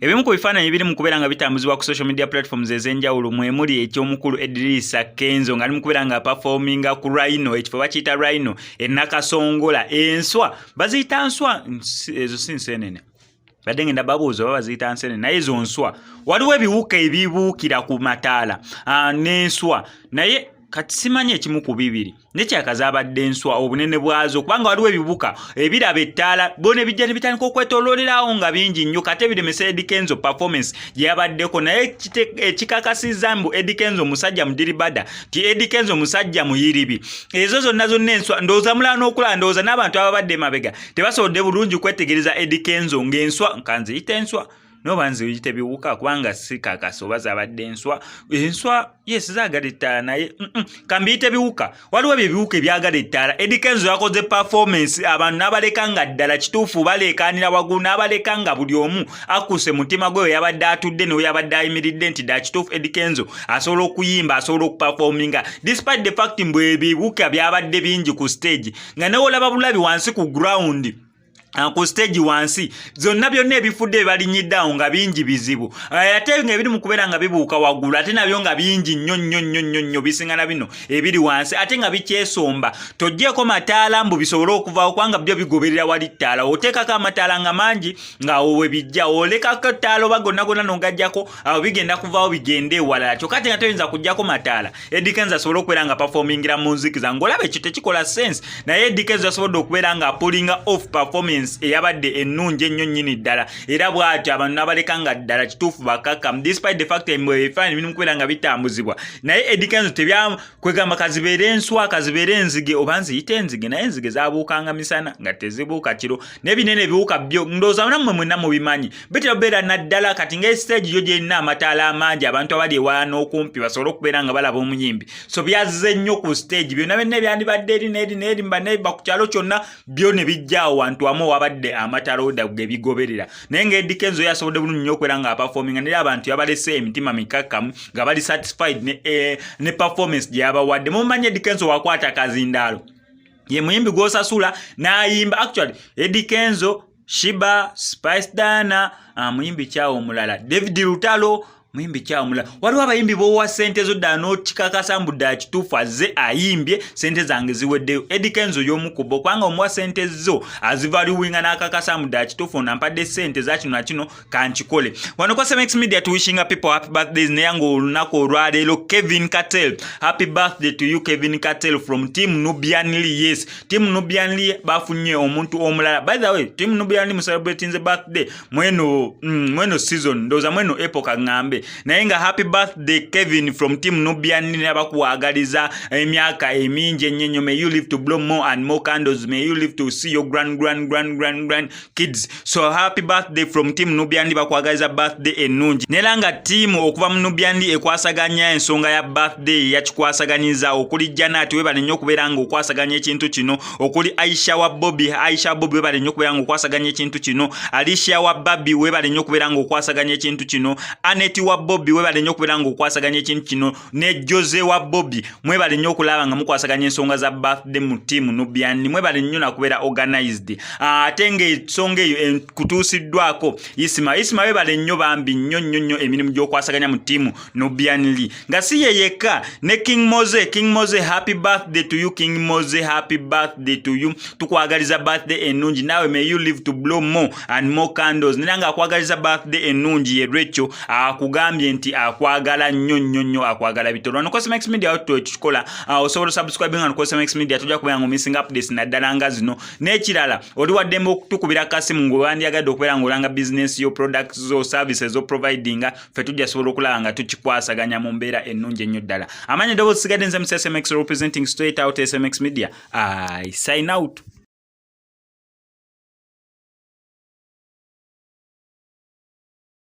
Ebimu ku bifaananyi biri mu kubeera nga bitambuzibwa ku social media platforms ez'enjawulo mwe muli eky'omukulu Edrisa Kenzo ng'ali mu kubeera nga performinga ku Rhino, ekifo bakiyita Rhino e Nakasongola. Enswa baziyita nswa, ezo si nseenene, badde ngenda babuuza oba baziyita nseenene, naye ezo nswa. Waliwo ebiwuka ebibuukira ku mataala n'enswa, naye kati simanyi ekimu ku bibiri nekyakaza abadde enswa obunene bwazo, kubanga waliwo ebibuka ebiraba ettaala bona ebijja ne bitandika okwetooloolerawo nga bingi nnyo, kate biremesa Eddy Kenzo performance gye yabaddeko. Naye ekikakasizza mbu Eddy Kenzo musajja mudiribada, ti Eddy Kenzo musajja muyiribi. Ezo zonna zonna enswa, ndowooza mulala n'okulaba, ndowooza n'abantu ababadde emabega tebasobodde bulungi kwetegereza Eddy Kenzo ng'enswa nkanziyita enswa noba nziyita ebiwuka, kubanga si kakasa oba zabadde enswa. Enswa yes, zaagala ettaala, naye kambiyita ebiwuka. Waliwo ebyo ebiwuka ebyagala ettaala. Eddy Kenzo yakoze performance, abantu n'abaleka nga ddala kituufu baleekaanira waggulu, n'abaleka nga buli omu akkuse mutima gwe we yabadde atudde ne we yabadde ayimiridde nti ddala kituufu Eddy Kenzo asobola okuyimba, asobola okuperforminga, despite the fact mbu ebiwuka byabadde bingi ku stage, nga newolaba bulabi wansi ku ground, ku stage wansi zonna byonna ebifudde ebalinyidde awo nga bingi bizibu, ate nga ebiri mu kubeera nga bibuuka waggulu ate nabyo nga bingi nnyo nnyo nnyo nnyo nnyo, bisinga na bino ebiri wansi, ate nga bikyesomba. Toggyeeko mataala mbu bisobole okuvaawo, kubanga byo bigoberera wali ttaala. Oteekako amataala nga mangi ng'awo we bijja, olekako ettaala oba gonna gonna n'ogaggyako, awo bigenda kuvaawo bigende ewalala. Kyokka ate nga toyinza kuggyako mataala Eddy Kenzo asobole okubeera nga performingira mu nzikiza, ng'olaba ekyo tekikola sense. Naye Eddy Kenzo asobodde okubeera nga pullinga off performance eyabadde ennungi ennyo nnyini ddala, era bw'atyo abantu n'abaleka nga ddala kituufu bakakkamu, despite the fact ebifaananyi biri mu kubeera nga bitambuzibwa. Naye Eddy Kenzo tebya kwegamba kazibeere enswa, kazibeere enzige, oba nziyite enzige, naye enzige zabuukanga misana nga tezibuuka kiro. N'ebinene ebiwuka byo ndowooza nammwe mwenna mubimanyi, bitera obeera naddala kati nga stage yo gyerina amataala amangi, abantu abali ewala n'okumpi basobole okubeera nga balaba omuyimbi. So byazze nnyo ku stage, byonna byonna ebyandibadde eri n'eri n'eri mbaneba ku kyalo kyonna byo ne bijja awo wantu wamu owabadde amataala ge bigoberera. Naye nga Eddy Kenzo yasobodde bulungi nnyo okubeera nga aperforminga, naye abantu yabalese emitima mikakkamu nga bali satisfied ne performance gye yabawadde. Mumanyi Eddy Kenzo wakwata kazindaalo, ye muyimbi gw'osasula n'ayimba. Actually, Eddy Kenzo, Sheebah, Spice Diana, muyimbi kyawo omulala David Lutalo, muyimbi kyawo omulala, waliwo abayimbi b'owa ssente zo ddala n'okikakasa mbu ddala kituufu azze ayimbye, ssente zange ziweddeyo. Eddy Kenzo y'omu ku bo, kubanga omuwa ssente zo azivaluwinga n'akakasa mbu ddala kituufu ono ampadde ssente za kino na kino, kankikole. Wano kwa SMX Media tuwishinga people happy birthdays, naye nga olunaku olwaleero Kevin Katel, happy birthday to you, Kevin Katel from Team Nubian Lee. Yes, Team Nubian Lee bafunye omuntu omulala. By the way, Team Nubian Lee mucelebratinze birthday mweno season, ndowooza mweno epoka ŋŋambe. Naye nga happy birthday, Kevin from Team Nubian Lee, abakuwagaliza emyaka emingi ennyo ennyo. May you live to blow more and more candles. May you live to see your grand grand grand grand grand kids. So happy birthday from Team Nubian Lee, bakwagaliza birthday ennungi. Nera nga ttiimu okuva mu Nubian Lee ekwasaganya ensonga ya birthday yakikwasaganyiza okuli Janat, webale nnyo okubeera nga okwasaganya ekintu kino, okuli Aisha wa Bobby, Aisha Bobby, webale nnyo okubeera nga okwasaganya ekintu kino, Alicia wa Babi, webale nnyo okubeera nga okwasaganya ekintu kino, Anet wa Bobby, webale nnyo okubeera nga okwasaganya ekintu kino, ne Jose wa Bobby, mwebale nnyo okulaba nga mukwasaganya ensonga za birthday mu ttiimu Nubian Lee. Mwebale nnyo nakubeera organized. Ate ng'ensonga eyo kutuusiddwako Isima. Isima, webale nnyo bambi nnyo nnyo nnyo emirimu gy'okwasaganya mu ttiimu Nubian Lee. Nga si ye yekka, ne King Moze. King Moze, happy birthday to you. King Moze, happy birthday to you. Tukwagaliza birthday ennungi naawe. May you live to blow more and more candles. Nera nga akwagaliza birthday ennungi ye Rachel, akugambye nti akwagala nnyo nnyo nnyo, akwagala bitoro. Wano Cosmex Media tukikola, osobola subscribe nga Cosmex Media, tujja kubeera nga missing updates naddala nga zino. N'ekirala, oli waddembe okutukubira kasimu ng'owandyagadde okubeera ng'olanga business yo, products zo, services zo providinga, ffe tujja sobola okulaba nga tukikwasaganya mu mbeera ennungi ennyo ddala. Amanya eddoboozi sigadde nze mu SMX, representing straight out SMX Media. I sign out.